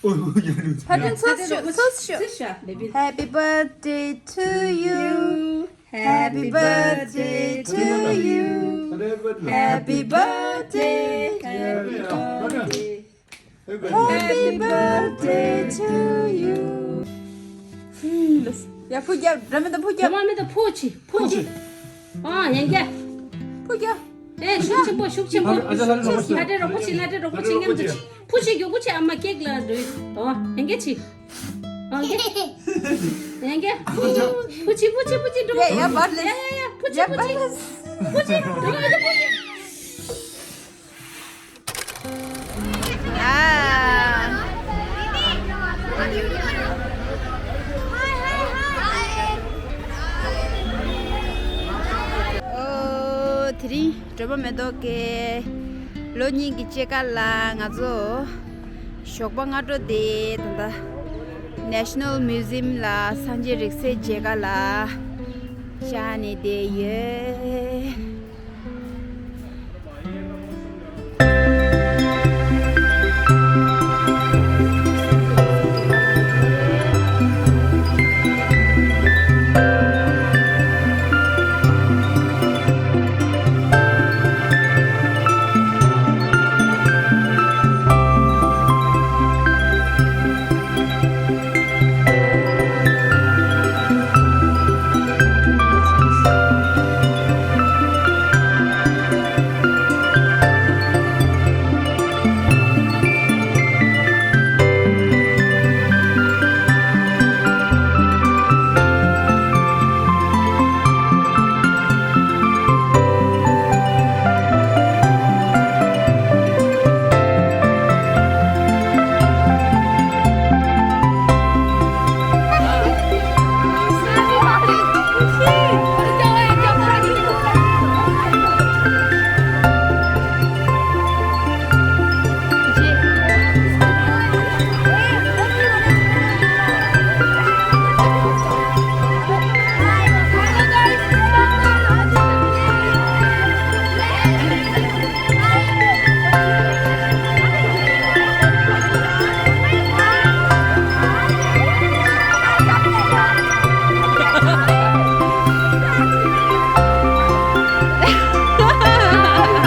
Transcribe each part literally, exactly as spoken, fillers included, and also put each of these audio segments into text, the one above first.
ཨོ་ཡ་རུ། ཕ་ཏན་སོ་སོ་སོ་སོ། Happy birthday to you. Happy birthday to you. Happy birthday. Happy birthday. Happy birthday to you. ཡ་ཕུ་རྒྱབ། འགྲོ་མི་དང་ཕུ་རྒྱབ། འགྲོ་མི་དང་ཕུ་ཆི་ཕུ་ཆི། ཨ་ཡན་རྒྱ། ཕུ་རྒྱབ། ཨེ་ཤུགས་ཆེན་པོ་ཤུགས་ཆེན་པོ། ལྷ་འདྲེ་རོགས་པོ་ཆི་ལྷ་འདྲེ་རོགས་པོ་ཆི་མཉམ་དུ་ཆི། ཕུ་ཆི་རྒྱུག་པོ་ཆི། ཨ་མ་ཀེག་ལ་འགྲོ་ཡི། ཨ་ཡན་རྒྱ་ཆི། ཨ་ཡན་རྒྱ། ཡན་རྒྱ། ཕུ་ཆི་ཕུ་ཆི་ཕུ་ཆི་འགྲོ། ཡ་ཡ་བར་ལེ། ཡ་ཡ་ཡ་ཕུ་ཆི་ཕུ་ཆི། ཕུ་ཆི་འགྲོ་མི་དང་ཕུ་ཆི། ཨོ། དེ་རིང་སྒྲོལ་མ་མེ་ཏོག་གི་ལོ་གཉིས་ཀྱི་སྐྱེས་སྐར་ལ་ང་ཚོ་ཞོགས་པ་སྔ་དྲོ་དེ་ད་ལྟ་National Museum ལ་སངས་རྒྱས་རིག་རྩལ་མཇལ་ཁ་ལ་བཅར་ནས་བསྡད་ཡོད།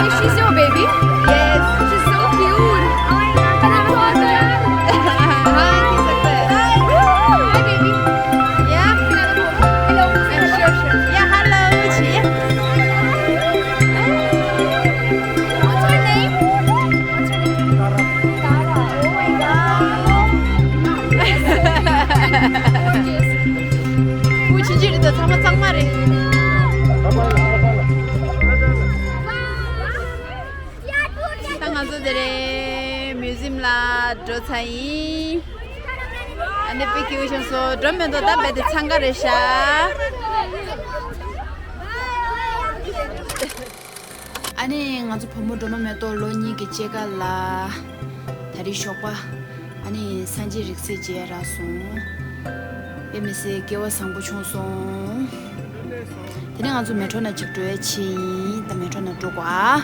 Is she your baby? Yes, she's so cute. Hi, hi, baby. Yeah. Hello. Sure, sure. Yeah, hello, Uchi. What's her name? What's her name? Tara. Tara. Oh my God. Gorgeous. བུ་ཆུང་ཆུང་རེད་དོ། ཚང་མ་གཙང་མ་རེད། ད་ང་ཚོ་དེ་རིང་མིའུ་ཟིམ་ལ་འགྲོ་ཚར་ཡིན། ཨ་ནི་དཔེ་སྐྱིད་པོ་བྱུང་སོང་། སྒྲོལ་མ་མེ་ཏོག་ད་རྦད་དེ་འཚང་ཁ་རེད་ཤག་ཨ་ནི་ང་ཚོ་བུ་མོ་སྒྲོལ་མ་མེ་ཏོག་ལོ་གཉིས་ཀྱི་སྐྱེས་སྐར་ལ་ད་རེས་ཞོགས་པ་ཨ་ནི་སངས་རྒྱས་རིག་རྩལ་མཇལ་རག་སོང་། དཔེ་མི་སྲིད་སྐལ་བ་བཟང་པོ་བྱུང་སོང་། དེ་ནས་ང་ཚོ་མེ་ཊོ་ནང་ཅིག་འགྲོ་ཡ་ཆེད་ཡིན། ད་མེ་ཊོ་ནང་འགྲོ་དགོས་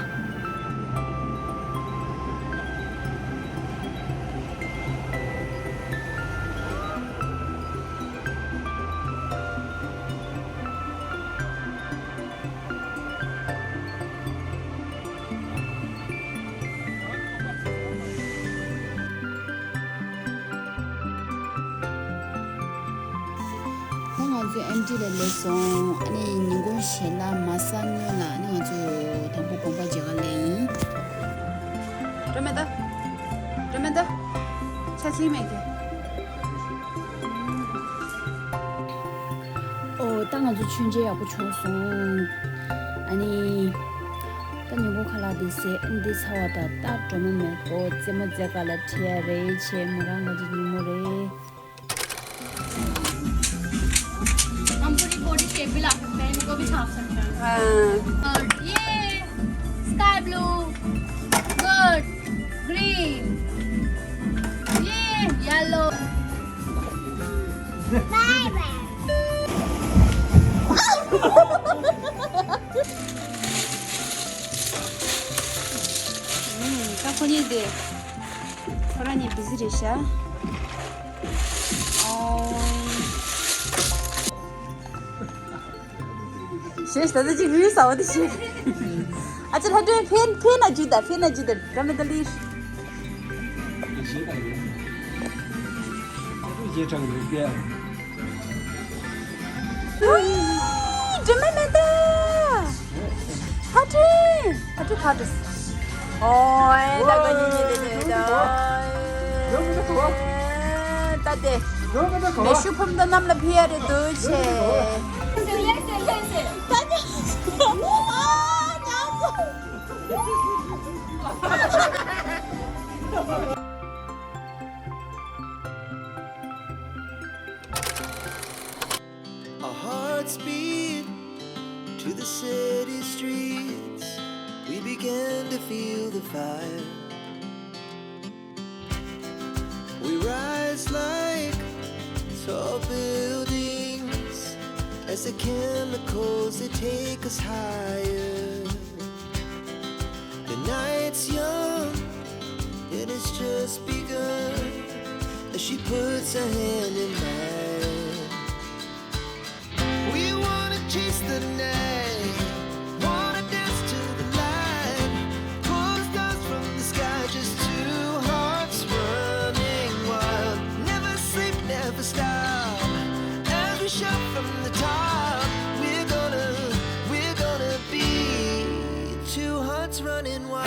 ཨ། ད་ང་ཚོ་ཨེམ་ཊི་ལ་སླེབས་སོང་། ཨ་ནི་ཉིན་གུང་ཞལ་ལག་མ་ཟ་སྔོན་ལ་ཨ་ནི་ང་ཚོ་དང་པོ་དགོན་པ་མཇལ་ཁ་སླེབས་ཡིན། སྒྲོལ་མ་མེ་ཏོག་སྒྲོལ་མ་མེ་ཏོག་ཆ་ཚིག་མེད་ཀྱི། ཨོ། ད་ང་ཚོ་མཆོད་མཇལ་ཡག་པོ་བྱུང་སོང་། ཨ་ནི། ད་ཉིན་གུང་ཁ་ལག་འདི་ཟས་འདི་ཚར་བ་དང་ད་སྒྲོལ་མ་མེ་ཏོག་རྩེད་མོ་རྩེ་ག་ལ་ཁྲིད་ཡ་རེད་བྱས། མོ་རང་ག་ཅིག་ཉིན་མོ་རེད། हम पूरी body shape भी ला सकते हैं, इनको भी छाप सकते हैं। हाँ। और ये स्काई ब्लू, गुड, ग्रीन, ये येलो। Bye bye. हम्म, का खोलिए दे। ཁོ་རང་གཉིས་བི་ཟི་རེད་ཤག་ཨོ། ཞེས་ད་ལྟ་ཅིག་ལུས་ཟ་བ་དེ་ཞེས། ཨ་ཅེ་ལྷ་སྒྲོན་ཕན་ཕན་ན་འཇུ་ད་ཕན་ན་འཇུ་ད་ར་མེ་ད་ལི། ཞེས་ད་ཡོད། ཞེས་དྲང་ཡོད་པས། ཨུའི། དྲི་མ་མེད་ད། ཧ་ཏྲི། ཧ་ཏྲི་ཧ་ཏྲི། ཨོའི་ད་ག་ཉི་ཉི་དེ་དེ་ད། ད་དེ། མེ་ཤུ་ཕུམ་ད་གནམ་ལ་ཕི་ཡ་རེ་འདུག་ཆེ། ད་དེ། ཨ་ཉག་ཚོ། Our hearts beat to the city streets. We began to feel the fire. We rise like tall buildings as the chemicals, they take us higher. The night's young and it's just begun as she puts her hand in mine. We wanna chase the night, wanna dance to the light. Pull the stars from the sky, just two hearts running wild. Never sleep, never stop. As we shout from the top, we're gonna, we're gonna be two hearts running wild.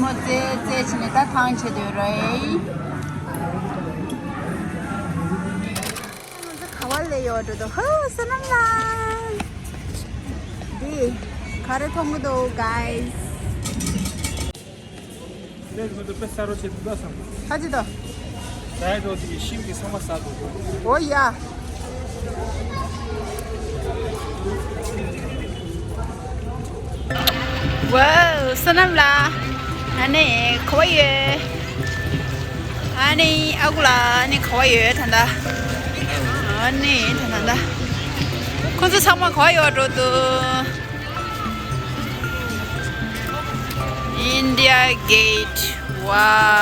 མོ་རྩེ་རྩེ་བྱས་ནས་ད་ཐང་ཆད་དུ་རེད། ང་ཚོ་ག་བ་སླེབས་ཡོད་འགྲོ་འདུག་ཧོ་བསོད་ནམས་ལགས། འདི་ག་རེ་མཐོང་གི་འདུག guys། ལས་མི་འདུག་དཔེ་གསར་པ་བྱེད་འདུག་བསམ། ཨ་ཅི་ད། ད་ཡ་འགྲོ་དེ་གི་ཤིང་གི་ཚང་མ་ཟ་འདུག་འོ་ཡ། ཝའོ་བསོད་ནམས་ལགས། ཨ་ནི་ག་བ་ཡོད། ཨ་ནི་ཨ་ཁུ་ལགས་ཨ་ནི་ག་བ་ཡོད་ད་ད། ཨ་ནི་ད་ད་ད། ཁོང་ཚོ་ཚང་མ་ག་བ་ཡོད་འགྲོ་འདུག India Gate. Wow.